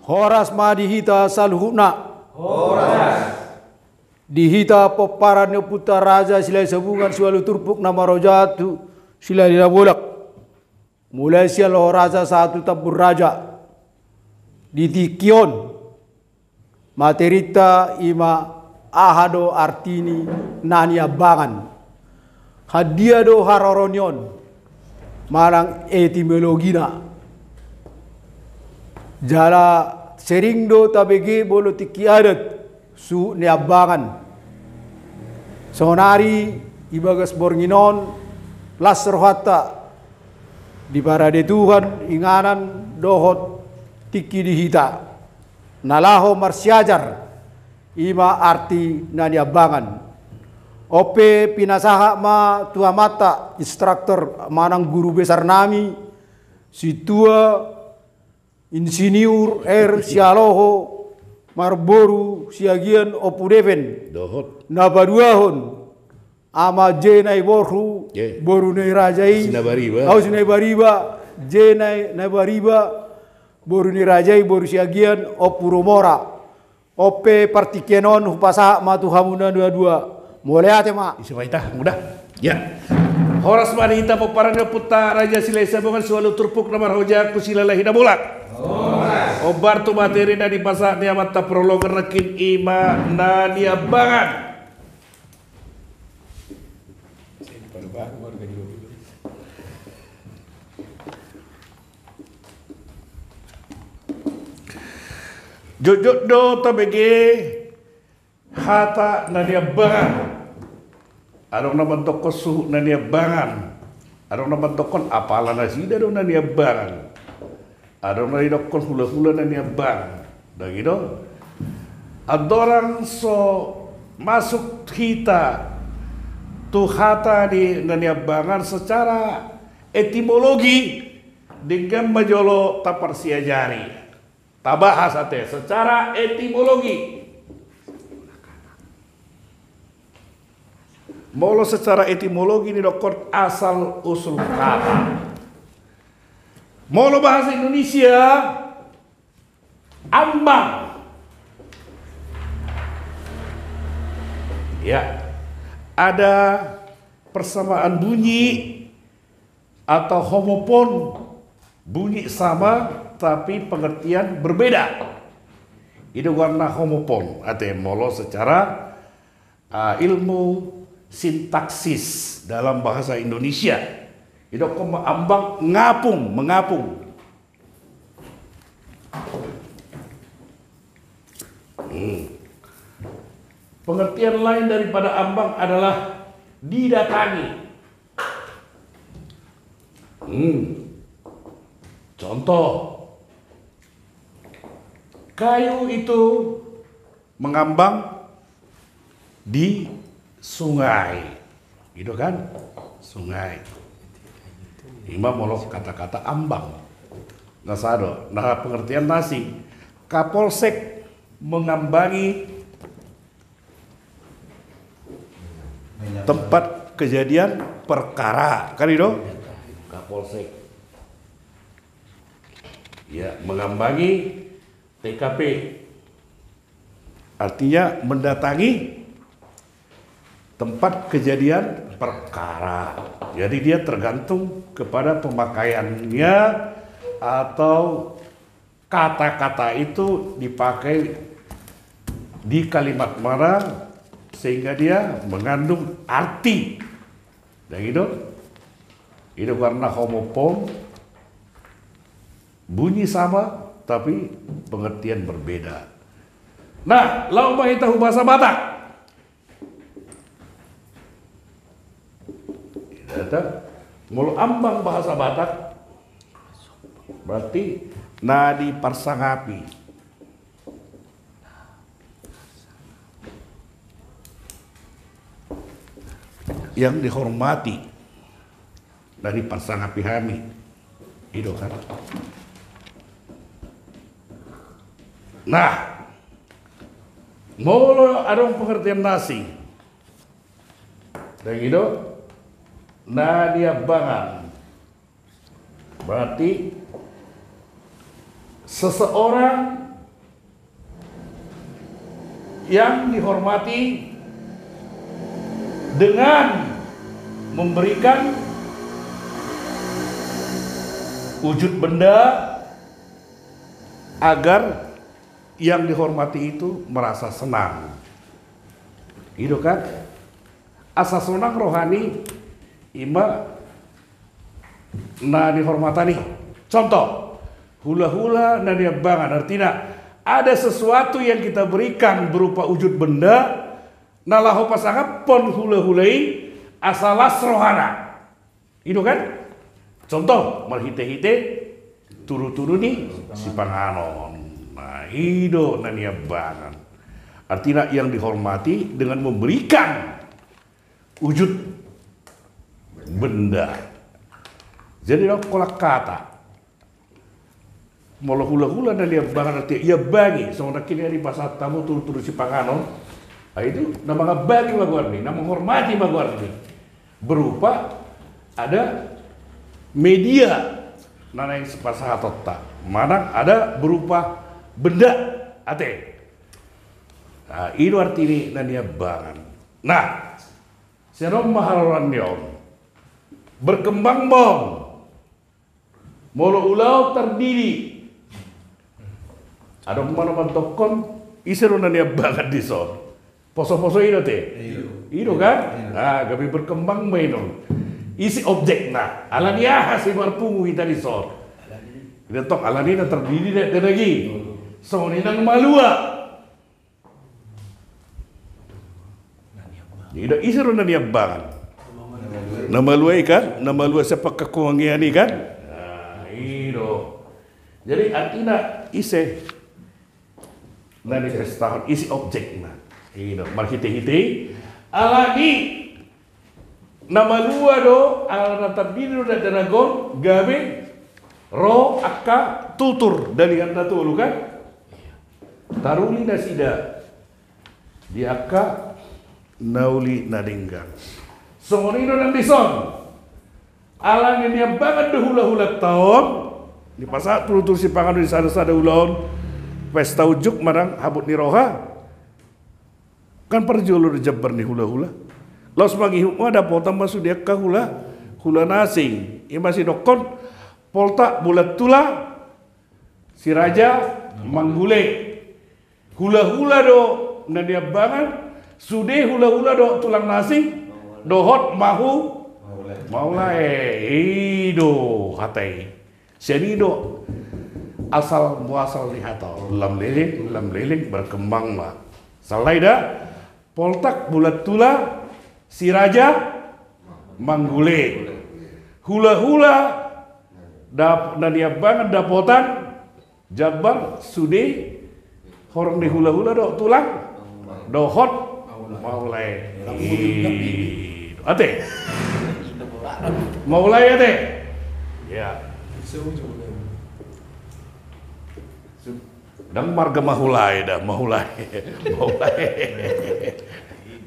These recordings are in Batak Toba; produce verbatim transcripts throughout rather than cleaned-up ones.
Horas ma di hita saluhutna. Horas. Di hita pomparan ni ompunta Raja Silahi Sabungan, siualu turpuk na marhojat tu Silalahi Nabolak. Mulai sian Loho Raja sahat tu Tambun Raja. Di tingki on, materinta i ma aha do arti ni na niambangan. Handia do haroro ni on manang etimologina. Jala sering do tabege molo tingki adat suhut niambangan. Saonari di bagas borngin on las rohanta diparade Tuhan inganan dohot tingki di hita na laho marsiajar, i ma arti na niambangan. On pe pinasahat ma tu amanta instruktur manang guru besar nami, Sintua Insinyur R. Sihaloho, marboru Siagian Ompu Deven. Dohot. Na paduahon, Ama J. Naiborhu, J. Boru ni raja i. Sinabariba. Au Sinaibariba, J. Nai-, Naibariba, Boru ni raja i, Boru Siagian Ompu Rumora. On pe partingkian on hupasahat ma tu hamu na dua-dua. Mauliate ma. Ise ma hita, muda. Ya. Horas ma di hita pomparan ni ompunta Raja Silahi Sabungan, siualu turpuk na marhojat tu Silalahi Nabolak. Horas. Hombar tu materi na dipasahat ni amanta prolog nangkin, i ma na niambangan. Jotjot do tabege hata na niambangan. Adong na mandokkon suhut na niambangan. Adong na mandokkon apala nasida do na niambangan. Adong na didokkon hulahula na niambangan. Ndang i do? Andorang so masuk hita tu hata di na niambangan secara etimologi, denggan ma jolo taparsiajari. Tabahas ate secara etimologi. Molo secara etimologi nidokkon asal usul kata. Molo bahasa Indonesia, ambang. Ya, ada persamaan bunyi atau homopon, bunyi sama tapi pengertian berbeda. I do goarna homopon, ate molo secara, ah, ilmu sintaksis dalam bahasa Indonesia. I do, ambang, ngapung, mengapung. Hmm. Pengertian lain daripada ambang adalah didatangi. Hmm. Contoh, kayu itu mengambang di sungai. Gitu kan? Sungai. I ma molo kata-kata ambang. Na sada do, na pengertian na asing. Kapolsek mengambangi tempat kejadian perkara. Kan i do? Kapolsek. Ya, mengambangi T K P. Artinya mendatangi tempat kejadian perkara. Jadi dia tergantung kepada pemakaiannya atau kata-kata itu dipakai di kalimat mana sehingga dia mengandung arti. Dan itu, itu karena homopon, bunyi sama tapi pengertian berbeda. Nah, laho ma hita hu bahasa Batak. Molo ambang bahasa Batak, berarti na diparsangapi. Yang dihormati, na diparsangapi hami. I do kan. Nah, molo adong pengertian na asing, ndang i do, na niambangan. Berarti, seseorang Yang dihormati dengan memberikan wujud benda agar yang dihormati itu merasa senang. I do kan? Asa sonang rohani, ima na nihormatan i. Contoh, hula-hula na niambangan. Artina, ada sesuatu yang kita berikan berupa wujud benda, na laho pasangaphon hula-hula i, asa las rohana. I do kan? Contoh, marhite-hite turu-turu ni sipanganon. Nah, i do na niambangan. Artina, yang dihormati dengan memberikan wujud benda. Jadi, dalam kolak kata, molo hula-hula na niambangan, artina iambangi, songon nangkin i dipasahat hamu turu-turu sipanganon, ah, itu na mangambangi ma goarni, na menghormati ma goarni. Berupa ada media na naeng sipasahatonta, manang ada berupa benda, ate. Nah, i do arti ni na niambangan. Nah, sian on ma haroroan ni on. Berkembang ma on. Molo ulaon tardidi. Adong ma na mandokkon, ise do na niambangan dison? Poso-poso i do ate? I do. I do kan? I do. Ah, gabe berkembang ma i on. Ise objekna? Alani aha sai marpungu hita dison? Alani, tong, alani na tardidi da, da lagi. Songon i nang malua. I do, ise do na niambangan? Na malua i kan? Na malua sian pangkangkungan i kan? Nah, i do. Jadi, artina ise na nipestahon, ise objekna. I do, marhite-hite i. Alani na malua do, ala na tardidi do dakdanak on, gabe ro angka tutur, dalihan na tolu kan? Taruli nasida di angka na uli na denggan. Songon i do nang dison. Alani niambangan do hula-hulanta on, dipasahat turu-turu sipanganon di sada-sada ulaon, pesta unjuk manang habot ni roha. Kan parjolo do jambar ni hula-hula. Laos mangihut ma, dapotan ma sude angka hula, hula na asing. I ma sidokkon, Poltak Bulan Tula, Si Raja Manggule. Hula-hula do na niambangan, sude hula-hula dohot tulang na asing, dohot mahu-, maulae. I do hata i. Sian i do asal muasal ni hata on, lam leleng, lam leleng, berkembang ma. Sala i da, Poltak Bulan Tula, Si Raja Manggule. Hula-hula dap-, na niambangan dapotan jambar sude horong ni hula-hula dohot tulang dohot maulae. Ate? Maulae ate? Ya. Ndang marga Mahulae da, Mahulae. Mahulae.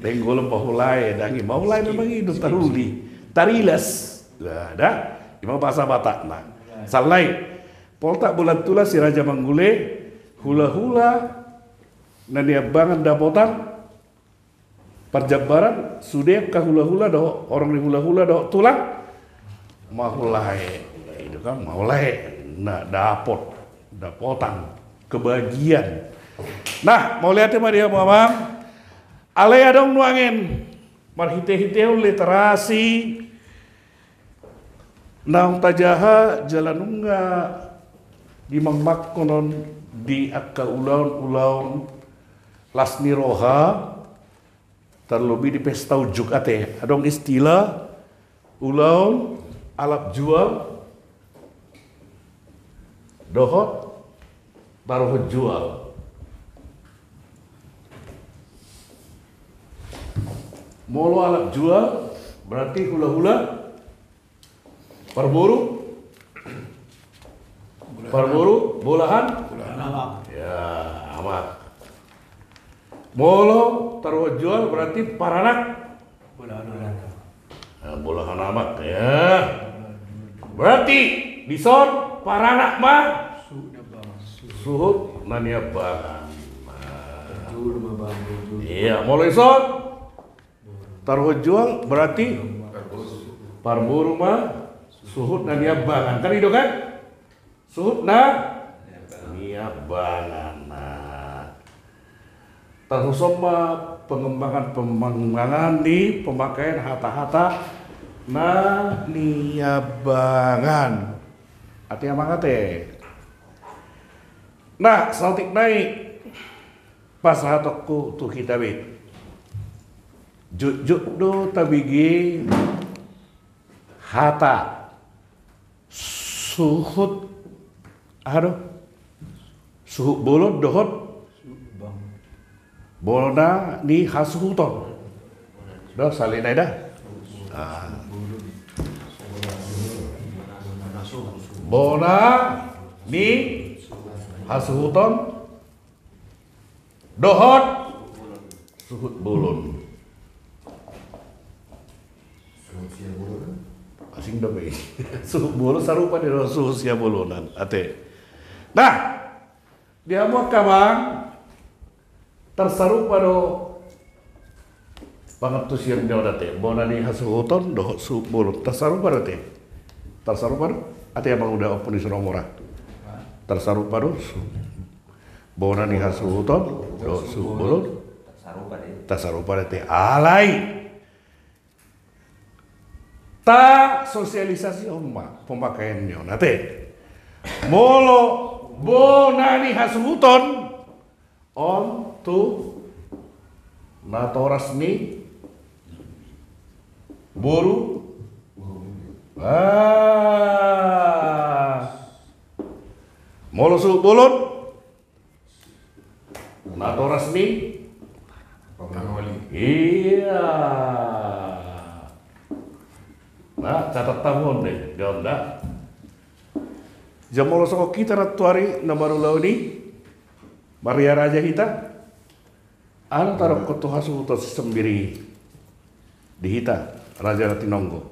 Denggolan Mahulae, ndang i Mahulae memang i do taruli. Tarilas. Nah, da. I ma bahasa Batakna. Sala i. Poltak Bulan Tula, Si Raja Manggule, hula-hula na niambangan dapotan parjambaran, sude angka hula-hula dohot, horong ni hula-hula dohot tulang maulae. I do kan, maulae. Nah, dapot, dapotan, kebahagiaan. Nah, mauliate ma di hamu amang. Alai adong nuaeng marhite-hiteon literasi naung tajaha jala nunga dimangmangkon on di angka ulaon-ulaon las ni roha, tarlobi di pesta unjuk ate. Adong istilah ulaon alap jual dohot taruhon jual. Molo alap jual berarti hula-hula parboru, parboru bolahan. Bolahan amak. Ya, amak. Molo taruhon jual berarti paranak. Bolahan amak. Nah, bolahan amak, ya. Berarti dison paranak ma suhut na niambangan. Nah. Iya, molo ison tarhojjuang berarti parboru ma suhut na niambangan. Kan i do kan? Suhut na niambangan. Nah, tarhusomba pengembangan-pengembangan di pemakaian hata-hata na niambangan. Ate amang ate. Nah, saotik nai pasahatonku tu hita be. Jotjot do tabege hata suhut, aha do? Suhut bolon dohot bona ni hasuhuton. Do, saleleng nai da. Ah. Bona ni hasuhuton dohot suhut bolon. Asing do pe. Suhut bolon sarupa do dohot suhut siabolonan. Ate. Nah, di hamu angka amang, tarsarupa do pangantusion ni on ate. Bona ni hasuhuton dohot suhut bolon. Tarsarupa do ate. Tarsarupa do. Ate amang uda, Ompu ni Sumorah. Tarsarupa do su- bona ni hasuhuton dohot suhut bolon. Tarsarupa do ate. Alai tasosialisasi on ma pemakaian ni on ate. Molo bona ni hasuhuton on tu natoras ni boru. Ah. Molo suhut bolon natoras ni pangoli. Iya. Nah, catat hamu on de, gaon da. Jala molo songon hita nantuari na marulaon i, marriaraja hita, aha do tadokkon tu hasuhuton sisembiri di hita, raja na tinonggo?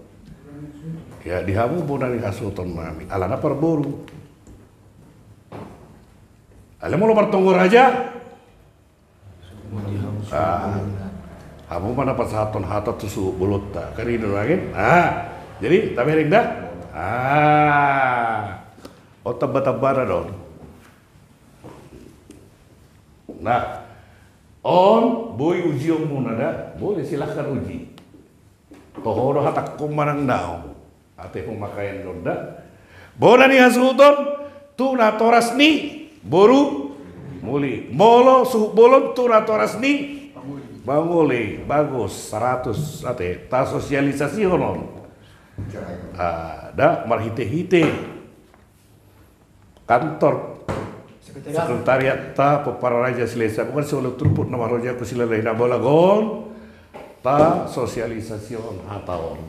Ya, di hamu bona ni hasuhuton nami, alana parboru. Alai molo martonggo raja, ah, hamu ma na pasahathon hata tu suhut bolonta. Kan i do nuaeng. Ah, jadi tabereng da. Ah. On tamba-tambana do on. Nah, on boi ujionmuna da. Boleh, silahkan uji. Toho do hatangkon manang daong. Ate, pemakaian do on da. Bona ni hasuhuton tu natoras ni boru muli. Molo suhut bolon tu natoras ni pangoli. Bagus, seratus. Ate, tasosialisasihon on. Ah, da, marhite-hite kantor sekretariat, sekretariatta Pomparan Raja Silesa, bukan solo turpuk nama roja ku silala hina bola gon, tasosialisasihon hata on.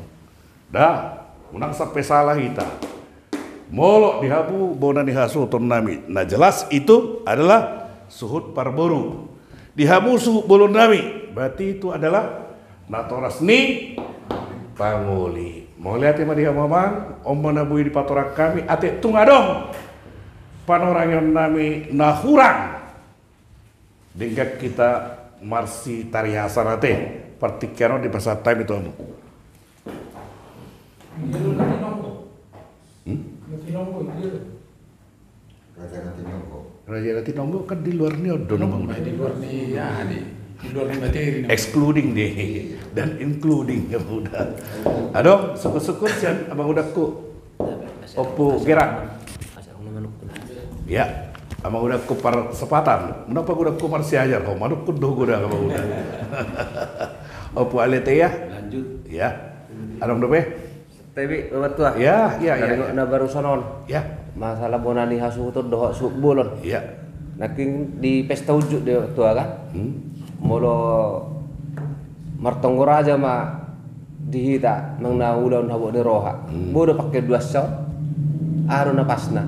Da, unang sampe sala hita. Molo di hamu bona ni hasuhuton nami, na jelas itu adalah suhut parboru. Di hamu suhut bolon nami, berarti itu adalah natoras ni pangoli. Mauliate ma di hamu amang, on ma na boi dipatorang hami, ate tung adong panorangion nami na hurang denggan hita marsitariasan ate, partingkian on dipasahat hami tu hamu. Hmm? Raja na tinonggo. Raja na tinonggo kan di luar ni on do na mangula. Di luar ni, ya, di, di luar ni materi. Excluding deh dan including na mangula. Adong, syukur-syukur sian amangudangku Ompu Gerang. Ya, amangudangku Parsepatan. Muna amangudangku Marsiajar, ho, manuk kudu godang amanguda. Ompu Alete ya. Lanjut. Ya. Adong dope? Tapi, Bapak Tua, ya, ya, ya, ya. Na barusan on. Ya. Masalah bona ni hasuhuton dohot suhut bolon. Ya. Nangkin di pesta unjuk do, Tua, kan? Hmm. Molo martonggo raja ma di hita nang na ulaon habot ni roha. Hmm. Boi do pangkeon duansa on? Aha do na pasna?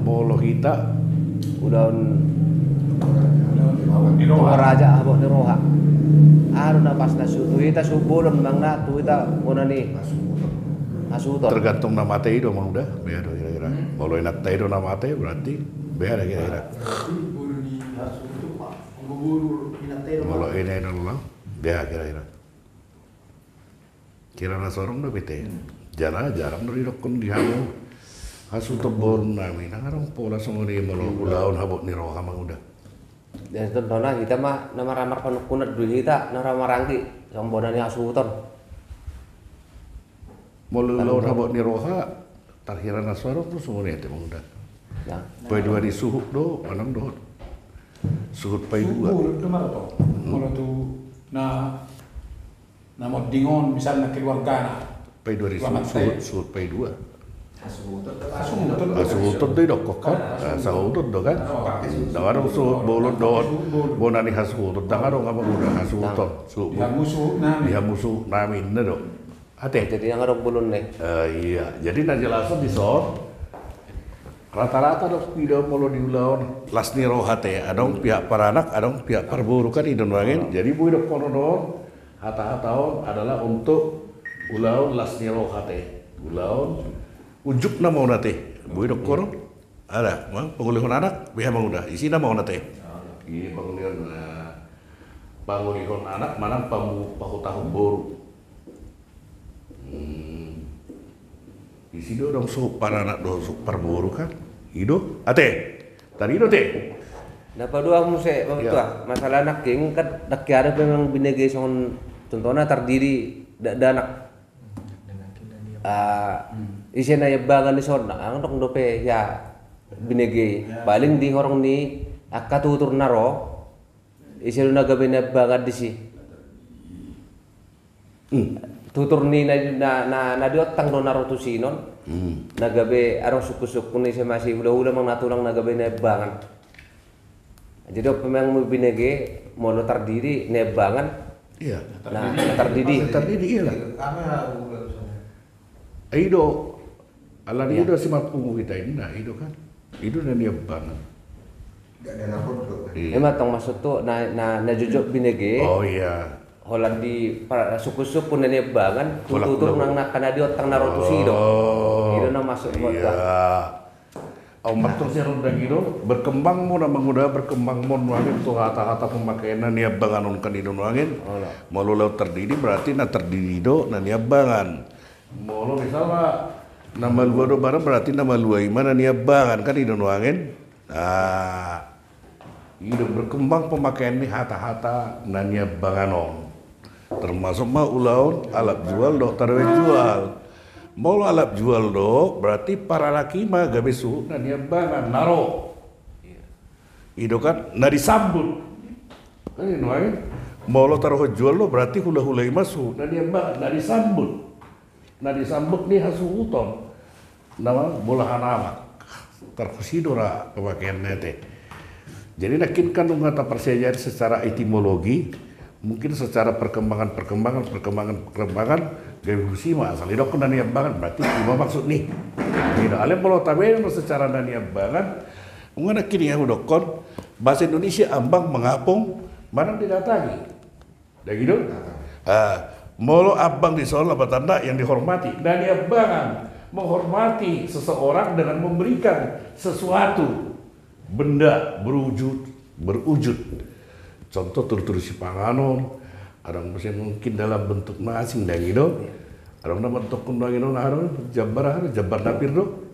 Molo hita ulaon tonggo raja habot ni roha. Aha do na pasna, suhut tu hita suhut bolon manang na tu hita bona ni hasuhuton? Tergantung na mate i do, amangguda. Bea do kira-kira. Hmm. Molo inanta i do na mate, berarti bea do kira-kira. Molo ina ina lo. Dia kira-kira. Kira na sorong do bete. Jala jarang do didokkon di hamu. Hasuhuton boru nami, ndang adong pola songon i molo ulaon habot ni roha manguda. Jadi contohna hita ma na maramar panungkunan do hita na maranggi songon bona ni hasuhuton. Molo ulaon habot ni roha, tarhira na sorong do songon i ate manguda. Paidua ni suhut do manang dohot. Suhut paidua. Suhut do marato. Molo tu na na monding on misalna keluargana. Paidua ni suhut, suhut paidua. Hasuhuton do idokkon kan? Hasuhuton do kan? Ndang adong suhut bolon dohot bona ni hasuhuton, ndang adong manguda hasuhuton. Suhut bolon. Di hamu suhut nami ninna do. Ate. Jadi ndang adong bolon ni. Ia, jadi na jelas on dison. Rata-rata do pida molo di ulaon las ni roha ate, adong pihak paranak, adong pihak parboru kan i do nuaeng. Jadi boi dokkon on. Hata-hata on adalah untuk ulaon las ni roha ate. Ulaon unjuk na mona ate. Boi dokkon on. Ada, mang pangolihon anak, beha manguda. Isi na mona ate. Iya pangolihon, pangolihon anak manang pamu pahutahon boru. Isi do adong suhut paranak dohot suhut parboru kan. I do ate. Tadi do ate. Na paduahon muse manguda masalah nangkin kan dang hea dope memang binege songon contohna tardidi dakdanak. Ise na iambangan dison, ndang adong dope hea binege i. Paling di horong ni angka tutur na ro. Ise do na gabe na iambangan disi. Tutur ni na, na, na, na diontang do na ro tusi on. Na gabe adong sungkun-sungkun ni ise masihula-hula manang na tulang na gabe na iambangan. Jadi on pe memang binege molo tardidi na iambangan. Iya. Na tardidi. Tardidi iya. I do. Alani i do simarpungu hita inna i do kan. I do na niambangan. Ima tong maksud tu na, na, na jojok binege. Oh iya. Holan di sungkun-sungkun na niambangan tutur nang na angka na diontang na ro tusi do. I do na maksud. Iya. Au martor sian on dang i do berkembang mo na manguda berkembang mo nuaeng tu hata-hata pemakaian na niambangan on kan i do nuaeng. Molo ulaon tardidi berarti na tardidi do na niambangan. Molo misalna na malua do barang berarti na malua i ma na niambangan kan i do nuaeng. Nah, i do berkembang pemakaian ni hata-hata na niambangan on. Termasuk ma ulaon alap jual dohot tadawet jual. Molo alap jual do berarti paranak i ma gabe suhut na niambangan na ro. I do kan na disambut. Kan i nuaeng. Molo taruhon jual do berarti hula-hula i ma suhut na niambangan na disambut. Na disambut ni hasuhuton. Na bolahan anak. Tarhusip do ra pemakaian na ate. Jadi nangkin kan nunga taparsiajari secara etimologi, mungkin secara perkembangan, perkembangan, perkembangan, perkembangan, gabe husi ma asal didokkon na niambangan berarti i ma maksud ni. Alai molo tabaen secara na niambangan, nunga nangkin i hudokkon bahasa Indonesia ambang mengapung manang didatangi. Dang i do? Molo ambang dison lapatanna yang dihormati. Na niambangan menghormati seseorang dengan memberikan sesuatu benda berwujud, berwujud. Contoh tutur-tutur sipanganon, adong muse mungkin dalam bentuk na asing dang i do. Adong na bentuk dang i do na adong jambar, jambar na pir do.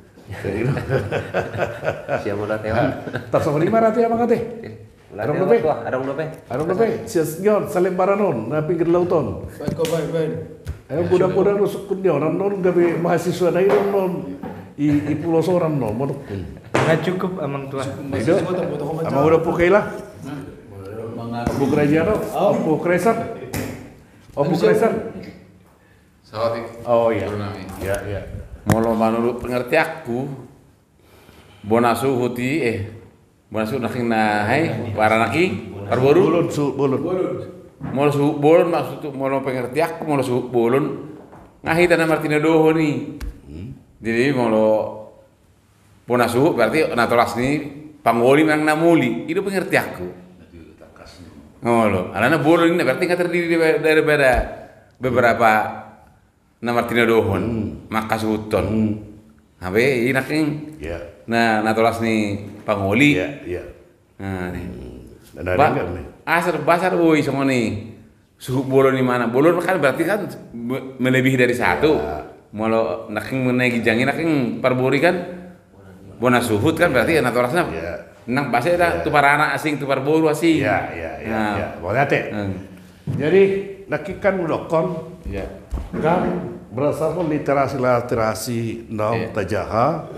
Siap udah tewan. Tarsongon i ma rate amang ate. Adong dope? Adong dope? Adong dope? Sias ni on salembaran on na pinggir laut on. Baik kau baik baik. Ayo poda-poda do sungkun ni on annon gabe mahasiswa na i do annon. I pulo soran no monok. Nga cukup amang tua. Amang udah pukai lah. Opu kerajaan o, opu keresan. Opu keresan. Saotik. Oh iya. Iya iya. Molo manurut pengertianku, bona suhut i eh bona suhut nangkin na hai paranak i parboru. Bolon suhut bolon. Molo suhut bolon maksud tu molo pengertianku molo suhut bolon nga hita na martinodohon i. Jadi molo bona suhut berarti na tolas ni pangoli manang na moli i do pengertianku. Molo alana bolon i berarti nga terdiri daripada beberapa na martinodohon mangkasuhuthon. Hape i nangkin na tolas ni pangoli. Nah, Asa basar, oi, songon i. Suhut bolon i mana? Bolon kan berarti kan me-, melebihi dari satu. Molo nangkin menaiki janggi nangkin parboru i kan bona suhut kan berarti ya natorasna. Nang basa da tu paranak asing, tu parboru asing. Iya, iya, iya. Boleh ate. Jadi nangkin kan hudokkon kan berdasarkan literasi-literasi naung tajaha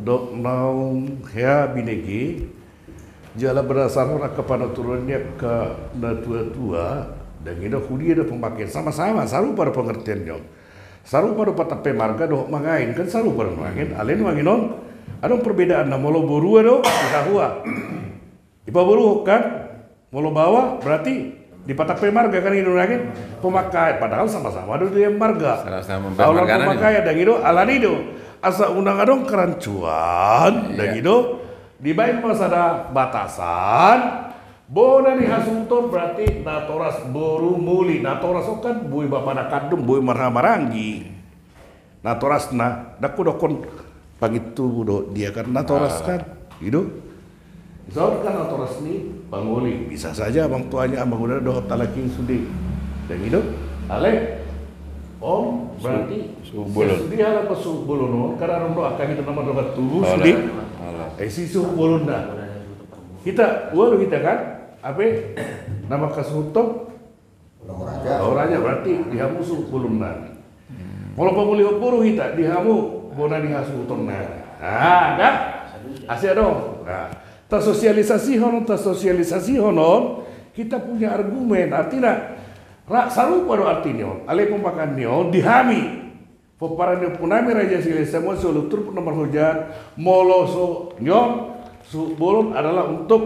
dohot naung hea binege. Jala berdasarkan angka panuturion ni angka na tua-tua, dang i do hudia do pemakaian sama-sama, sarupa do pengertian ni on. Sarupa do patampe marga dohot mangain, kan sarupa do nuaeng, alai nuaeng on adong perbedaanna, molo borua do di hahua. Dipaboruhon kan, molo baoa berarti dipatampe marga kan i do nuaeng, pemakaian, padahal sama-sama do di marga. Sama-sama marga. Pemakaian, dang i do, alani do asa unang adong kerancuan, dang i do. Dibaen ma sada batasan, bona ni hasuhuton berarti natoras boru muli. Natoras on kan boi bapa na kandung, boi marhaha maranggi. Natorasna, dang hudokkon pangintubu dohot dia kan natoras kan. I do. Dison kan natoras ni pangoli. Bisa saja amang tuanya, amang udana dohot halak i sude. Dang i do. Alai on berarti suhut bolon. Suhut bolon on, karena adong do angka hita na mardongan tubu sude. Ai si suhut bolonna. Hita, ualu hita kan, ape, na mangkasuhuthon? Laho raja. Laho raja, berarti di hamu suhut bolonna. Molo pamulihon boru hita, di hamu bona ni hasuhuton na. Nah, dah. Asi adong. Nah, tasosialisasihon, tasosialisasihon, kita punya argumen. Artina, ra-, sarupa do arti ni on. Alai pemakaian ni on, di hami. Pomparan ni ompunami Raja Silahisabungan, sioloi turpuk na marhujat, molo so-, ni on, suhut bolon adalah untuk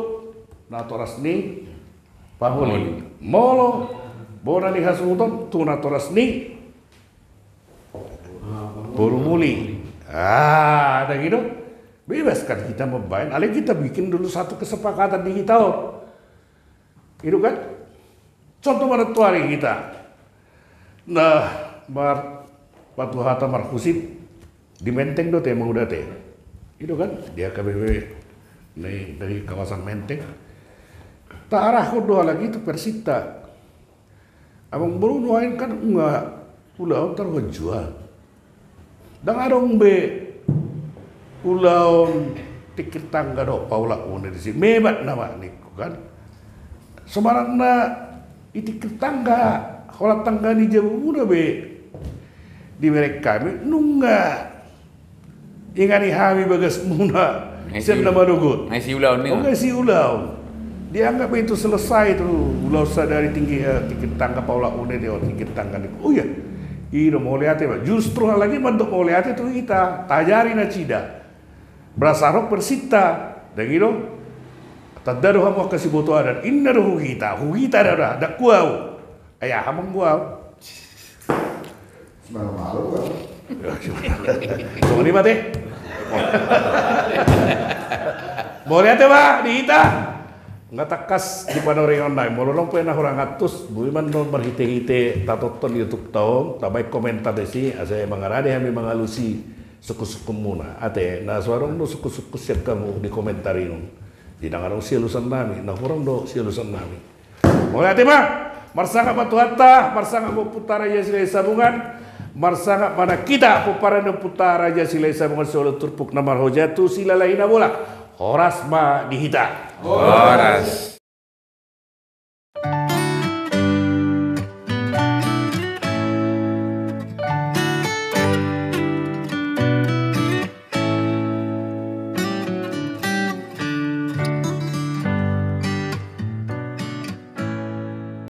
natoras ni pangoli. Pangoli. Molo bona ni hasuhuton, tu natoras ni boru muli. Ah, dang i do. Bebas kan hita mambaen, alai hita bikin dulu satu kesepakatan di hita on. I do kan? Contoh ma nantoari hita. Nah, mar-, marhata marhusip di Menteng do ate, amang uda ate. I do kan? Di H K B P ni, dari kawasan Menteng. Taarahon do halak i tu versinta. Amang boru, nuaeng kan nunga ulaon taruhon jua. Dang adong be ulaon tingkir tangga dohot paulak une disi. Mebat nama ningku kan. Sebenarna i tingkir tangga, holan tangga ni jabumuna be dibereng hami, nunga ingani hami bagasmuna sian na manogot. Nunga isi ulaon ni. Nunga isi ulaon. Dianggap itu selesai tu ulaon sadari tinggi, eh, tingkir tangga paulak une, dia tingkir tangga ni. Oh iya. I do mauliate, Pak. Justru halak i mandok mauliate tu hita. Taajari nasida. Brasa rock versinta. Dang i do. Tanda do hamu angka siboto adat. Inna do hu hita. Hu hita do da. Dang hu au. Ai aha manggo au. Songon i ma ate. Mauliate ma di hita. Nga tangkas di panoringon nai, molo adong pe na hurang antus, boi ma annon marhitehite tatonton YouTube ta on, tabaen komentar disi, asa mangarade hami mangalusi sungkunsungkunmuna. Ate, na so adong do sungkunsungkun sian hamu di komentar i on. Di ndang adong sialusan nami, na hurang do sialusan nami. Mauliate ma. Marsangap ma Tuhanta, marsangap ma Ompunta Raja Silahisabungan, marsangap ma nang hita pomparan ni Ompunta Raja Silahisabungan sioloi turpuk na marhujat tu Silalahi Nabolak. Horas ma di hita. Horas.